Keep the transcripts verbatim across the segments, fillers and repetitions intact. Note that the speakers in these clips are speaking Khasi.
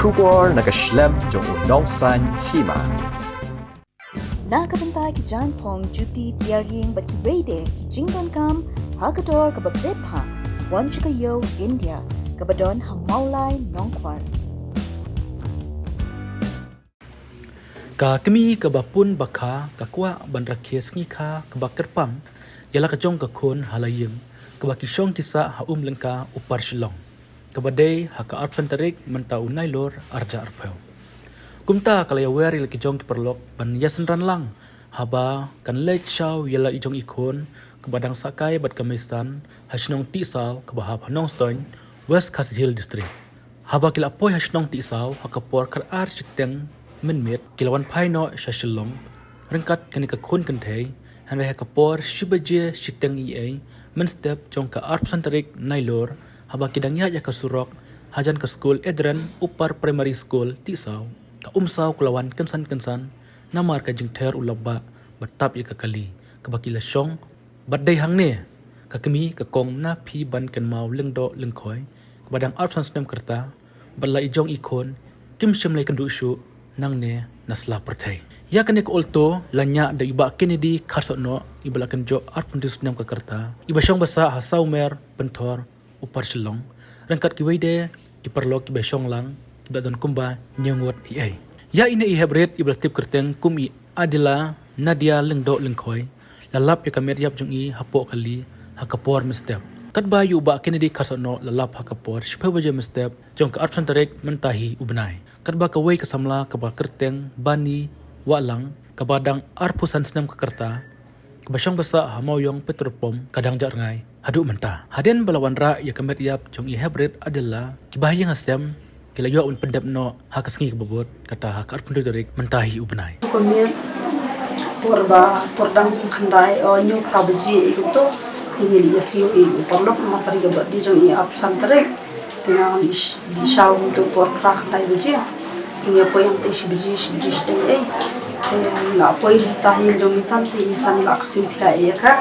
Khubor na ka shlem jong u nongsan hima. Na ka bynta ki jaiñphong, juti, tiar ïing bad kiwei de ki jingdonkam ha ka dor kaba bit bha, wan sha ka ïew India kaba don ha Mawlai Nongkwar. Ka kmie kaba pun ba kha ka kwah ban rakhe sngi kha kaba kyrpang ïa la ka jong ka khun ha la ïing, kaba ki shong ki sah ha Umlyngka Upper Shillong, kaba dei ha ka arphew san tarik mynta u Nailur arhajar arphew. Kumta ka la ïawer ïa la ki jong ki paralok ban ïasynran lang haba kan leit shaw ïa la i jong i khun kaba dang sah kai bad ka meisan ha shnong Tihsaw kaba hap ha Nongstoiñ, West Khasi Hills District. Haba ki la poi ha shnong Tihsaw ha ka por khatar shiteng mynmiet, ki la wan phai noh sha Shillong. Ryngkat kane ka khun kynthei, hynrei ha ka por shi baje shiteng eiei mynstep jong ka arphew san tarik Nailur, haba ki dang ïaid ïa ka surok hajan ka skul Edren Upper Primary School Tihsaw, ka umsaw ka la wan kynsan kynsan namar ka jingther u lapbah bad tap ïa ka kali kaba ki la shong. Bad dei hangne ka kmie ka kong na phi ban kynmaw Lyngdoh Lyngkhoi, kaba dang arphew san snem ka rta, bad la i jong i khun kim shym la ïakynduh shuh nangne na sla pyrthei. Ïa kane ka Alto la ñiah da i Bah Kennedy Kharsohnoh, iba la kynjoh arphew hynriew snem ka rta, iba shong ba sah ha Sawmer Pynthor, Upper Shillong, ryngkat kiwei de ki paralok kiba shong lang, kiba don kumba hynñiew ngut eiei. Ïa ine i heprit iba la tip kyrteng kum i Adela Nadia Lyngdoh Lyngkhoi, la lap ïa ka met ïap jong i hapoh kali ha ka por mynstep. Katba ïa u Bah Kennedy Kharsohnoh la lap ha ka por shiphew baje mynstep jong ka arphew san tarik mynta hi u bnai. Katba kawei ka samla kaba kyrteng Bani Wahlang, kaba dang arphew san snem ka rta, kaba shong ba sah ha Mawïong Petrol Pump, ka dang jah rngai haduh mynta. Hadien ba la wanrah ïa ka met ïap jong i heprit Adela, ki bahaïing hasem ki la ïoh ban pyndep noh ha ka sngi kaba bud, kata ha ka arphew hynriew tarik mynta hi u bnai. Kumne por ba, por dang khyndai, o, hynñiew phra baje ïa kumto, te ngi la ïa siew ïa u paralok namar ka dei ka birthday jong i arphew san tarik. Te nga ngi sh-, ngi shaw kumto por phra khyndai baje. Te ngi ïa poi hangtei shi baje, shi baje shiteng eiei. Te ngi la poi ha ïing jong i meisan, te i meisan i la kyrsiew thiah ïa ka.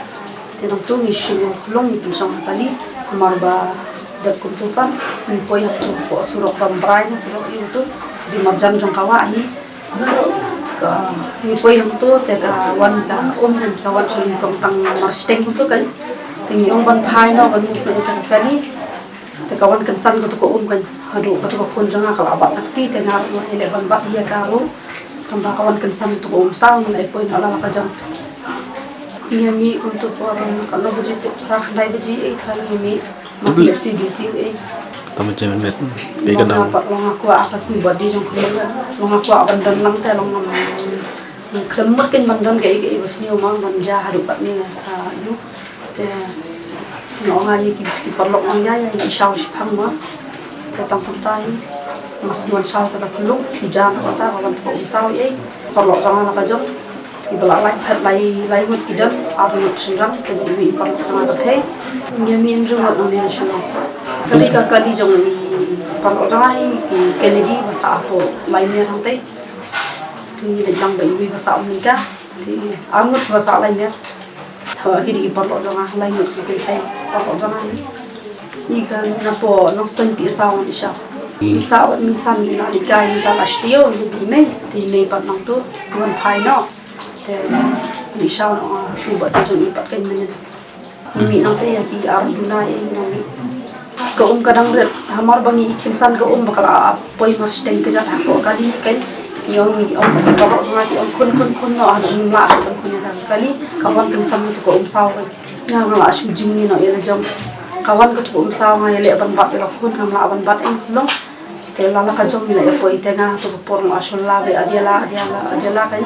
Te nangto ngi shim ïa u khyllung ngi pynshong ha kali, namar ba dep kumto pat ngi poi hangto hapoh surok Bambrai, na surok ïa uto, dei marjan jong ka wah hi. Ka, ngi poi hangto te ka wan ka um, ka wan sha nyngkong tang marshiteng kumto kan. Te ngi ong ban phai noh, ban move noh ïa ka kali. Te ka wan kynsan kato ka um kan, haduh kato ka khun jong nga ka la bat na kti, te nga ruh nga ïaleh ban bat ïa ka ruh. Tangba ka wan kynsan kato ka um saw, ngi la ïa poi noh la la ka jong. Ngi ïa mih kumto por ka nine baje te phra khyndai baje, eh, ka ngi ïa mih. Mas lep siew ju siew, eh. Tang baje mynmiet. Long nga pat long nga kwah ka sngi birthday jong ka long, long nga kwah ban don lang te long ngam khlem mut kein ban don kaei kaei ba sniew ma ban jia haduh katne, ah, ïa. Te, te nga ong ïa ki, ki paralok, ong ïa, ïa, ïa i shaw shiphang ma. Te tang kumta hi, mas wan shaw te ka khyllung, shu jan kata, ka wan te ka um saw ei. Paralok jong nga la ka jong, iba la lai phet lai, lai ngut ki don, ar ngut shynrang, te iwei i paralok jong nga ka thei. Ngi ïa mih hynriew ngut nangne na Shillong. Kali ka kali jong i paralok jong nga hi, i Kennedy ba sah hapoh Laimier hangtei. Ngi leit lang bad iwei ba sah Umnika. Te ar ngut ba sah Laimier. Ha, hi dei ki paralok jong nga, lai ngut ki kynthei paralok jong nga hi. Ngi ka napoh Nongstoiñ Tihsaw ngi shaw. Ngi sah wat meisan, ngi la leit kai, ngi la lashti ïa i mei, te i mei pat nangto, wan phai noh. Te ngi shaw noh, ah, shu bad te jong i pat kan mynnin. Ngi mih nangta ïa ki ar duna ïa ngi ngi mih. Ka um ka dang rit, hamar ba ngi kynsan ka um ba ka la poi marshiteng kjat hapoh kali kan. Ngi ong, ngi ong ki paralok jong nga ki ong khun khun khun noh, haduh ngim lah ban khun ïa ka kali, ka wan kynsan kato ka um saw kan. Nga nga la shu jngi noh ïa la jong. Ka wan kato ka um saw nga ïaleh ban bat ïa la khun, ngam lah ban bat ei, long. Te la la ka jong ngi la ïa poi, te nga to ka por nga shu la beh Adela, Adela, Adela kan.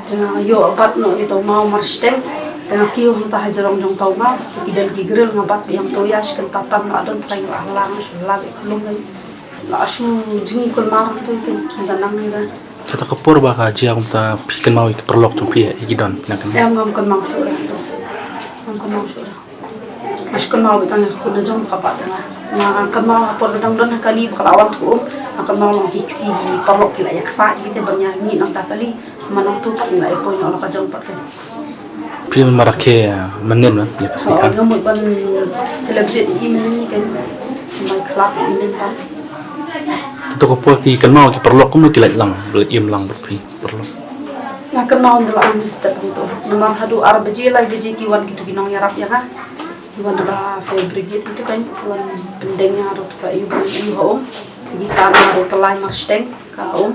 Te nga ïoh bat noh ïa uto u maw marshiteng. Te nga kiew hangta hajrong jong uto u maw. Te ki don ki grill, nga bat beh hangto ïa shi kynta tam la don, te nga la hala nga shu la beh khyllung kan. La shu jngi kulmar hangto kan, da nang ïa da. Kata ka por ba ka jia kumta phi kynmaw ïa ki paralok jong phi ïa ki don phi nang kynmaw? Em, ngam kynmaw shuh re. Ngam kynmaw shuh re. Nga shu kynmaw beit tang ïa ka khun la jong ba ka bat ïa nga. Nga, nga kynmaw ha por ba dang don ha kali ba ka la wan kato ka um. Nga kynmaw long ki kti ki paralok ki la ïa ksa kti ban ïa mih nangta kali. Namar nangto pat ngi la ïa poi noh la ka jong pat kan. Phi mut ban rakhe mynnin ban ïa ka sngi kha? Nga mut ban celebrate ïa i mynnin kan. Mai khlap ïa i mynnin pat. To ka por ki kynmaw ki paralok kumno ki lait lang, lait im lang bad phi paralok. Nga kynmaw ynda la ar minit step hangto. Namar haduh ar baje lai baje ki wan kito ki nongïarap ïa nga. Ki wan da ka fire brigade ito kan, ki wan pyndeng ïa nga ruh, to ka ïu ban ïu ha um. Ki tan nga ruh, ka lai mar shteng ka um.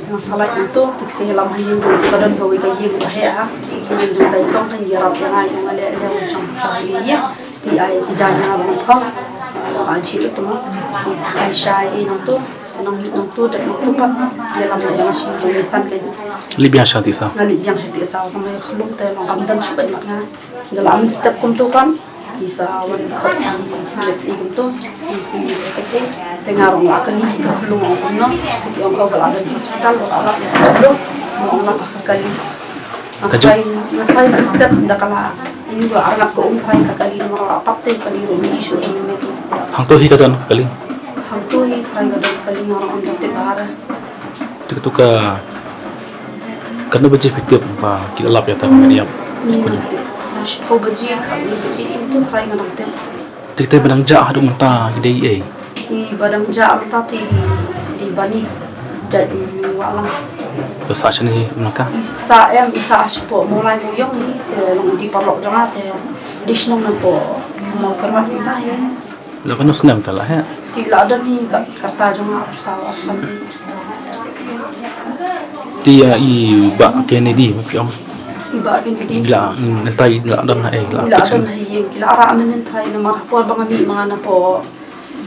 Nga sa lait hangto, te ki sa ïalam ha ïing jong, ka don kawei ka ïing ba heh ha. Ka ïing jong Taitung, tang ïarap ïa nga, ïa nga leh leh wan shong shong ïa ïing. Te ai ki jaiñ ïa nga ba ngan phong. Ka jhieh ito mo. Te ai shai ïa nangto. Nang nangto, te nangto pat ïalam ïa nga shim jong ïa san ka. Leit biang sha tih saw. Nga leit biang sha tih saw, tang ïa khlung te long kam don shuh bad mat nga. Ynda la ar minit step kumto pat. Ki sa wan khot ki leit i kumto, ki, ki, ki, te nga ruh nga kylli ka khlung ong kumno, ki ong, oh, ba la don hospital, ba la don hospital, nga ong lap ha ka kali. Nga try, nga try ban step, ynda ka la, ïa ka arngat ka um, try ka kali, namar la tap te ka kali ruh, issue ruh. Hangto hi ka don ka kali? Hangto hi try ka don ka kali, nga ruh ong da te ba ha. Te kato ka, katno baje phi tip ba ki la lap ïa kata ka met ïap? Ni, nga tip. Shiphew baje, khatwei baje, ïa kato tharai nga dang tip. Te katai ba dang jah haduh mynta ki dei ei? Ki ba dang jah mynta te dei bani. Jait Wahlang. Te sah shane mynta ka? I sah em, i sah shapoh Mawlai Mawïong hi, te long i dei paralok jong nga, te dei shnong napoh Mawkyrwat mynta hi. La katno snem te la heh? Te la don hi ka, kata jong nga, arphew saw, arphew san hi. Te ïa i Bah Kennedy, ma phi ong? I Bah Kennedy. I la, mm, mynta i la don ha, eh, i la, i la don ha ïing, i la rah mynnin tharai namar ha por ba nga mih ma nga napoh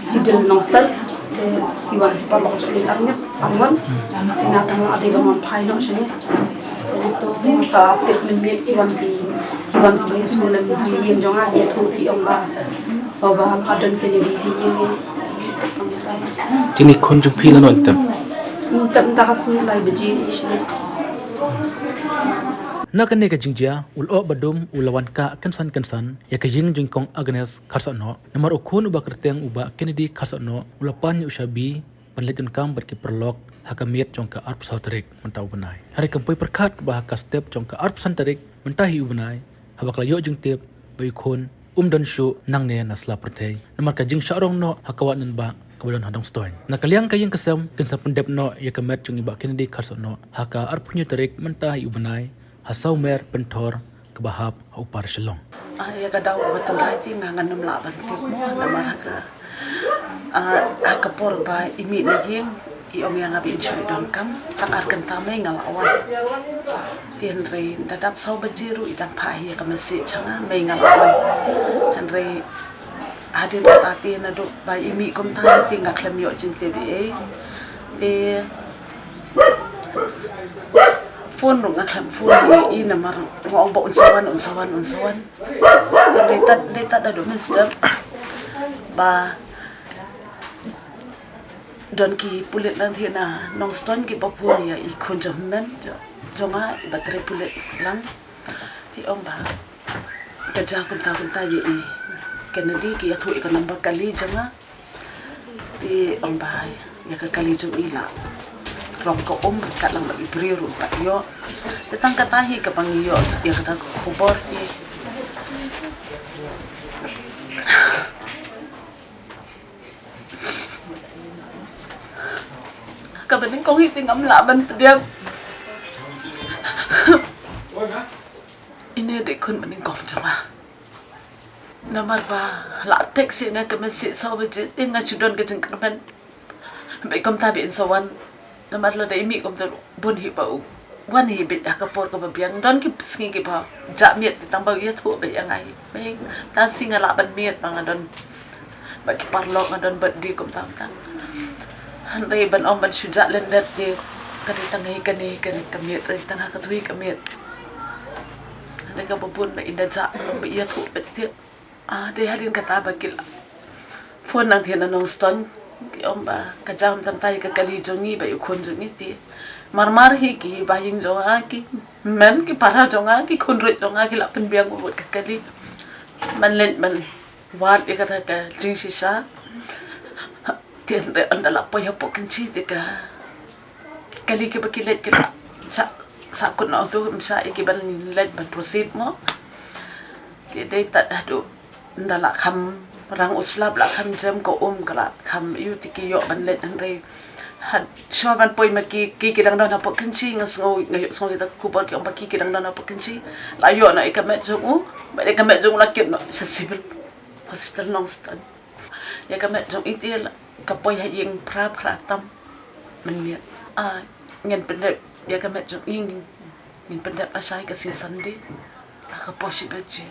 Civil Nongstoiñ. Te ki wan ki paralok jong i arngut, arngut. Te nga tang la dei ban wan phai noh shane. Te to nga sa tip mynmiet ki wan ki, ki wan ki ba ïasngewlem ha ïing jong nga, ïathuh ki ong ba, oh, ba, ba don kine ki ha ïing. Kine khun jong phi lano tep? Tep mynta ka sngi lai baje shane. Na kane ka jingjia, u lyoh ba dum u la wan kah kynsan kynsan ïa ka ïing jong i Kong Agnes Kharsohnoh, namar u khun uba kyrteng u Bah Kennedy Kharsohnoh u la pan ïa u shabi ban leit donkam bad ki paralok ha ka miet jong ka arphew saw tarik mynta u bnai. Hynrei kam poi pyrkhat ba ha ka step jong ka arphew san tarik mynta hi u bnai, haba ka la ïoh jingtip ba i khun um don shuh nangne na sla pyrthei namar ka jingshah rong noh ha ka wah Nongbah kaba don ha Nongstoiñ. Na ka liang ka ïing ka sem kin sa pyndep noh ïa ka met jong i Bah Kennedy Kharsohnoh ha ka arphew hynñiew tarik mynta hi u bnai, ha Sawmer Pynthor kaba hap ha Upper Shillong. Ah, ïa ka daw ba tynrai te nga ngan ym lah ban tip mo namar ha ka, ah, ha ka por ba i mih na ïing i ong ïa nga ba in shu leit donkam, tang ar kynta mei nga la wan. Te hynrei da dap saw baje ruh i dang phah hi ïa ka message ha nga, mei nga la wan. Hynrei hadien kata te naduh ba i mih kumta te nga khlem ïoh jingtip ei ei. Te phone ruh nga khlem phone ïa i namar nga ong ba un sa wan, un sa wan, un sa wan. Te dei tad, dei tad haduh mynstep ba don ki pulit nangta na Nongstoiñ kiba phone ïa i khun jong hynmen jong nga iba trei pulit lang. Te ong ba ka jia kumta kumta ïa i Kennedy, ki ïathuh ïa ka number kali jong nga. Te ong ba ïa ka kali jong i la rong ka um, kat lang ba i briew ruh pat ïoh. Te tang kata hi kaba ngi ïoh ïa kata ka khubor te. Kaba nyngkong hi te ngam lah ban pdiang. Ine dei khun ba nyngkong jong nga. Namar ba la text ïa nga ka message saw baje, te nga shu don ka jingkyrmen ba kumta ba in sa wan. Namar lada i mih kumta bun hi ba u wan hi beit ha ka por kaba biang. Don ki sngi kiba jah miet te tang ba u ïathuh beit ïa nga hi. Mei, ta sngi nga lah ban miet ba nga don bad ki paralok, nga don birthday kumta kumta. Hynrei ban ong ban shu jah lyndet te ka dei tang hi kane, kane ka miet, ka dei tang ha ka tui ka miet. Hynrei kaba bun ba in da jah ka long ba ïathuh beit te. Ah, dei hadien kata ba ki la phone nangta na Nongstoiñ, ki ong ba ka jam tam tai ka kali jong ngi bad u khun jong ngi te. Mar mar hi ki ba ïing jong nga, ki hynmen, ki para jong nga, ki khun ruh jong nga ki la pynbiang bad ka kali. Ban leit ban wad ïa kata ka jingshisha. Te hynrei ynda la poi hapoh Kynshi te ka kali kiba ki leit ki la sah, sah kut noh tu, ym shah ïa ki ban leit ban proceed mo. Te dei tad haduh ynda la kham rang u slap, la kham jem ka um, ka la kham ïoh te ki ïoh ban leit, hynrei Hashwa ban poi ma ki, ki ki dang don hapoh Kynshi, nga sngew, nga ïohsngew kita ki khubor ki ong ba ki ki dang don hapoh Kynshi la ïoh noh ïa ka met jong u, bad ïa ka met jong u la kit noh sha civil hospital Nongstoiñ. Ïa ka met jong i te la ka poi ha ïing phra phra tam mynmiet. Ah, ngin pyndep ïa ka met jong i, ngin, ngin pyndep lashai ka sngi Sunday ha ka por shi baje.